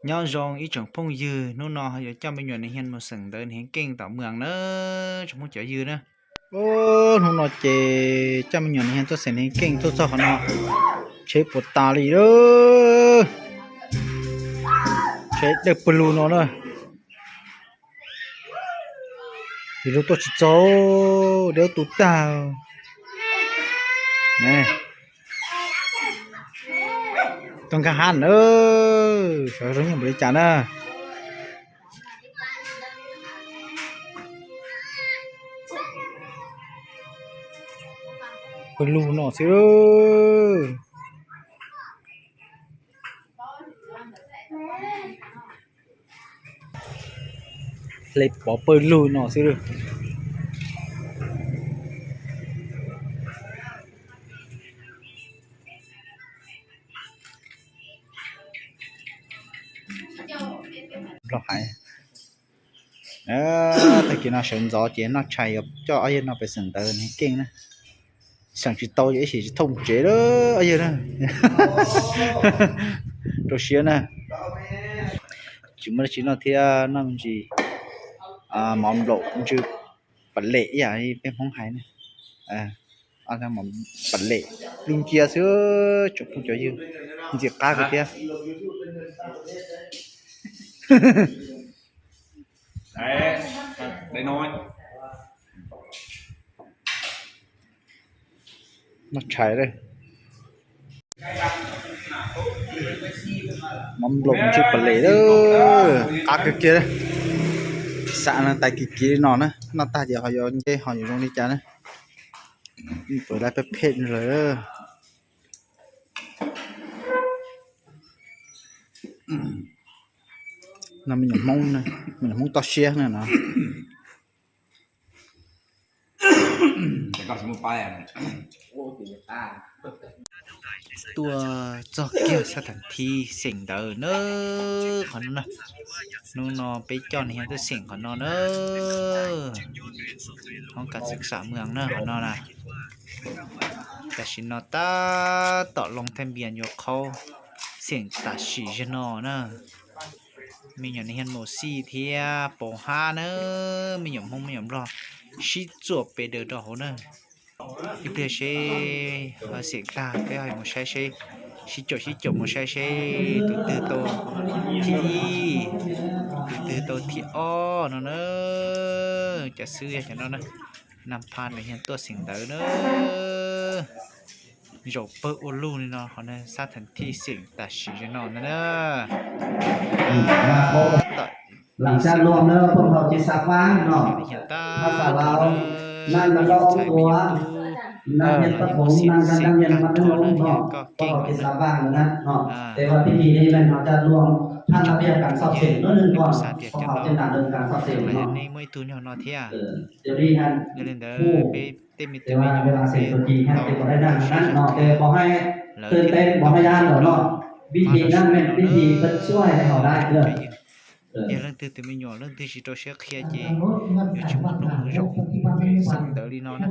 Nyob zoo ib tsoom phooj ywg, hnub no ho yuav coj me nyuam niam hias mus xeem ntawv niam hias keej tom moos na, tsoom phooj cov ywg na. Hnub no ces coj me nyuam niam hias tuaj xeem niam hias keej tuaj txog qhov no, tsheb puas tas li lawm. Tsheb dawb pawg lug no na. Yus lub tuaj tsis txog, deb tu tag. Tuaj nkag hab na, xyov zoo nyob npaum li cas na. Pawg lug no xwb. Hle pov pawg lug no xwb. Nplog hais, tag kis no sawv ntxov ces noj tshais yuav coj ob yawg no pem xeem ntawv niag keej na. Xeem tsis tau ces ib sim tsis thooj tsev lawm ob yawg na. Rau siab na. Tsis muaj dab tsi noj thiab, noj me ntsis mov nplaum ntsw pas lem ib yam li peb Hmoob hais na. Pas lem, lub ncia xwb, tsoom phooj cov ywg, ntxim qab kawg thiab. Noj tshais, mov nplaum ntsw pas lem, qab kawg kiag. Xam no tais kiv kiv li no na, noj tag ces ho yuav nce ho yuav zoo li cas na. Pem lawv pheej pheej lawm. No me nyuam Hmoob, me nyuam Hmoob toj siab na no. Tuaj txog kiag sab thav thib xeem ntawv na, qhov no na. Hnub no peb coj niag tuaj xeem qhov no na. Hoob kas xwm xam moos na qhov no na. Tam sim no tab tom loo thaj npias yuav qhaub xeem tam sim zog no na. Me nyuam niag hias mus xij thiab pos hab na, me nyuam Hmoob me nyuam Nplog sib txuam pes daws rau hauv na. Ib pliag seb ho xeem tag peb ho mus saib seb, sib caum sib caum mus saib seb tus twg tau thib ib, tus twg tau thib ob no na. Cov xwb yog cov no na. Nag phaj niag hias tuaj xeem ntawv na. Zaum pawg ua luj li no qhov sab thav thib xeem tam sim no na. Lam ca luam na pog hau ces xav vang no. Tab tom ntxhais me nyuam tub, lam mus xeem xeem tag nrho na, yog koj keej no na. Tes vas pib tis li mas no ca luam, phaj na peb yog kas xauj xeem no, xav tias cov no, nej muaj ib tug nyob no thiab. Yog li ntawd peb tej me tub me nyuam peb tau saib no, lawv thiaj li tau saib no, vib thim no na, vib thim peb xub hais hauv dab. Yog leej twg tus me nyuam leej twg tsis rau siab qhia ces yuav tsis muaj hnub mus zaum xeem ntawv li no na.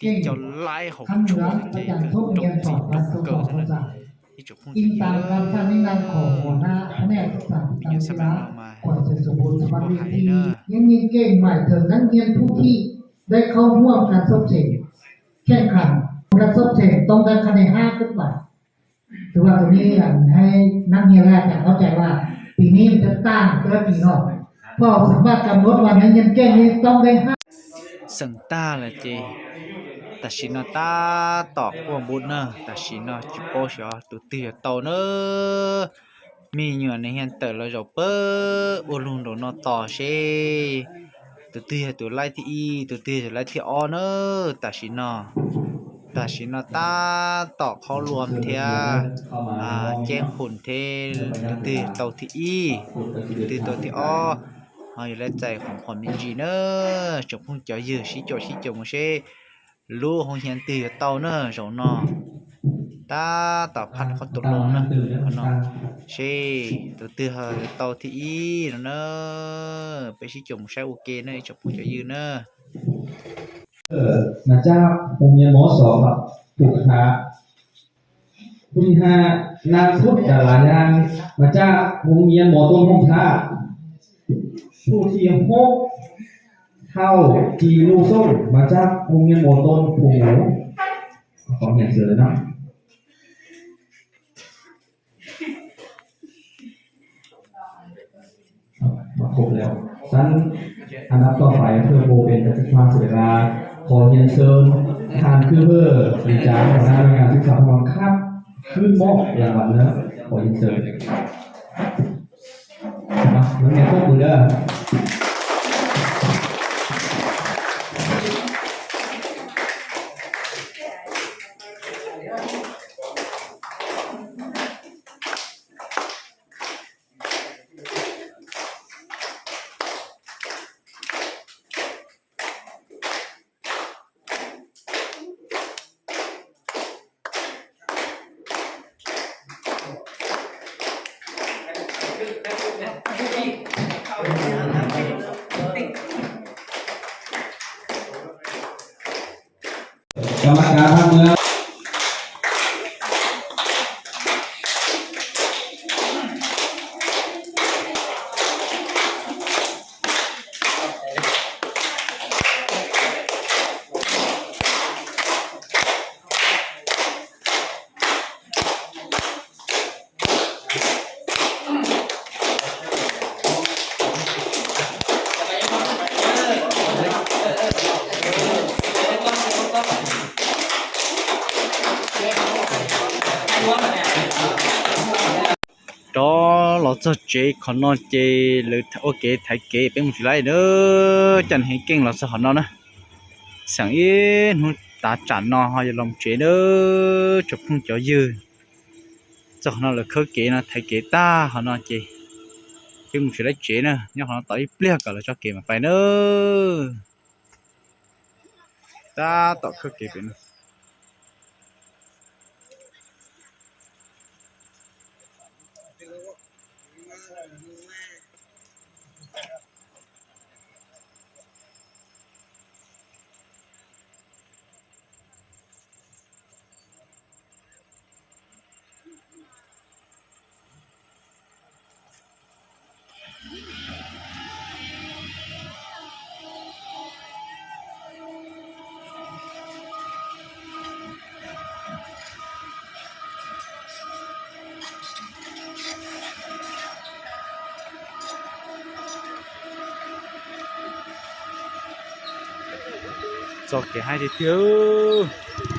Tib co laib hauv tshuaj ces kawg nroo ntxim nroo kawg xwb na. Ib tsoom phooj ywg, me nyuam xab mas no mas tsis paub hais li na. Khej kham kas xauj xeem toob kas khas neeg hab kub pam. Tus vas tus ni lam hais nab nyias laj cas kov cai vas, pim ni tas tas kis no, phau xam vaj kam muab vas neeg nyias keej li toob kas hab. Xeem tag lawm ces tam sim no tab tom quaj npua na, tam sim no tsis paub xyov tus twg yuav tau na. Me nyuam niag hias tawm los zaum pawg ua luj nraum no tos seb tus twg yog tus laib thib ib, tus twg yog tus laib thib ob na. Tam sim no, tam sim no tab tom qhob luam thiab ceeb qhum thiab tus twg tau thib ib, tus twg tau thib ob, ho yuav laj txais qhov qhuas me ntsis na. Tsoom phooj cov ywg, sib caum sib caum mus seb lub hauv hias twg yuav tau na zaum no. Tab tom phaj qhov tus loo na, qhov no, seb tus twg ho yuav tau thib ib no na. Peb sib caum mus saib ua ke na ib tsoom phooj cov ywg na. Mas cab hu nyias mov xom pum khav. Phoo thib hab, Nam Xub Dam Las Yaas mas cab Phoo Nyiaj Muas Tooj Hoob Thab. Phoo thib hub, Thauj Ci Luj Xoob mas cab Phoo Nyiaj Muas Tooj Phoo Mus. Qhov nyiam xwb no. Sab anab toj fais thwj mus pes tas tsis faj xwm la qhov nyiam xwb than khwb vwj li cas qhov nab nyiam xwb txog qhov khab khwb mob las vas na qhov nyiam xwb. Lub niag kub pw na. Rov los txog tsev qhov no ces lawv ua kev thaiv kev peb mus tsis laib na. Coj heev keej los txog qhov no na. Xeem ib hnub tav tsam no ho yuav los tsev na. Tsoom phooj cov ywg, txog qhov no lawv khawb kev no thaiv kev tag qhov no ces peb mus tsis laib tsev na, nyob qhov no tos ib pliag kom lawv tso kev mam pais na. Tab tom khawb kev pem no. Txoj kev haib tiag tiag.